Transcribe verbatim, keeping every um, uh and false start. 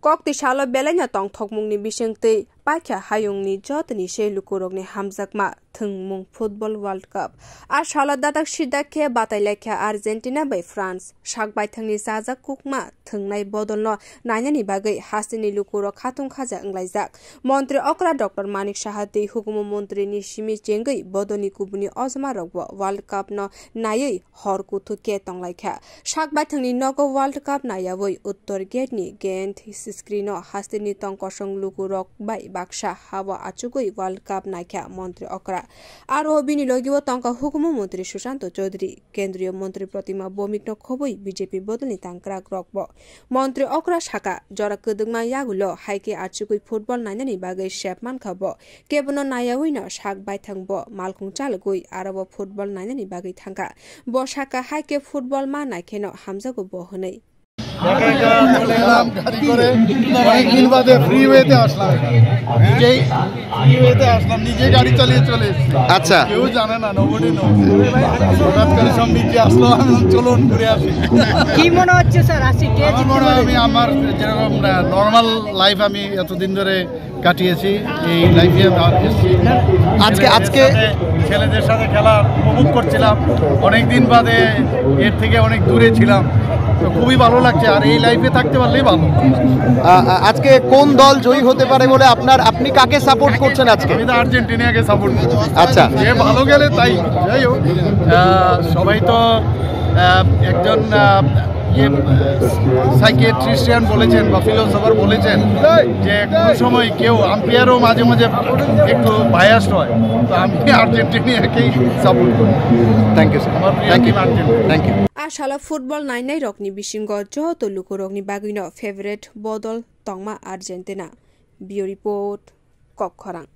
Kok twi salo belaino tongthokmungni bisingtwi paikha hayungni jotoni se lukurokni hamjakma thwngmung Football World Cup. A salo dadak sidak khe batai laikha Argentina bai France. Sak baithangni chajak kukma thwngnai bodolno nainani bagwi hasteni lukurok khatung khaja wnglaijak. Montri okra Doctor Manik Saha tei hukumu montrini simi chengwi bodolni kubuni ojmarokbo World Cup no naiwi hor kuthuk khe tonglaikha. Sak baithangni nogo World Cup nayawi Uttor Gate ni Gent screen o hasteni tong kosong lukurok bai baksa hao achugwi World Cup naikha montri okra. Aro bini logi o tongkha hukumu montri Sushanta Chaudhary, kendriyo montri Protima Bhowmik no khobwi B J P bodolni tangkrak rokbo. Montri okra saka, jora kwdwkma yagulo hai khe achugwi football nainani bagwi sep mankha bo. Kebono nayawino sak baithang bo malkhung chalogwi aro bo football nainani bagwi thangkha. Bo saka hai khe football ma naikheno hamjago bo hwnwi. একা একা চলে এলাম গাড়ি করে, অনেকদিন বাদে ফ্রিওয়েতে আসলাম এখানে। নিজেই ফ্রিওয়েতে আসলাম, নিজে গাড়ি চালিয়ে চলে এসেছি। আচ্ছা। কেউ জানে না, nobody knows। হঠাৎ করে সব নিচে আসলো, আমি বললাম, "চলুন ঘুরে আসি।" কি মনে হচ্ছে স্যার, আজকে কে আমার জিততে মনে হয় পারে? আমি আমার যেরকম, আহ, নর্মাল লাইফ আমি এতদিন ধরে কাটিয়েছি, এই লাইফে আমি এসেছি। আজকে, ছেলেদের আজকে সাথে, ছেলেদের সাথে খেলা উপভোগ করছিলাম, অনেক দিন বাদে এর থেকে অনেক দূরে ছিলাম, তো খুবই ভালো লাগছে। আর এই লাইফে থাকতে পারলেই ভালো। আ-, আ-, আজকে কোন দল জয়ী হতে পারে বলে আপনার, আপনি কাকে সাপোর্ট করছেন আজকে? আমি তো আর্জেন্টিনাকে সাপোর্ট করছি। আচ্ছা। যে ভালো গেলে তাই। যাই হোক, আহ, সবাই তো, আহ, একজন, আহ, ইয়ে, আহ, সাইকিয়াট্রিস্টিয়ান বলেছেন বা ফিলোসোফার বলেছেন যে কোনো সময় কেউ আম্পায়ারও মাঝে মাঝে একটু বায়াসড হয়, তো আমি আর্জেন্টিনাকেই সাপোর্ট করি। Thank you sir. আমার প্রিয় thank you team Argentina. Thank you. A salo football nainai rokni bisingo joto lukurokni bagwino favorite bodol tongma Argentina. Bureau Report, Kokkhorang.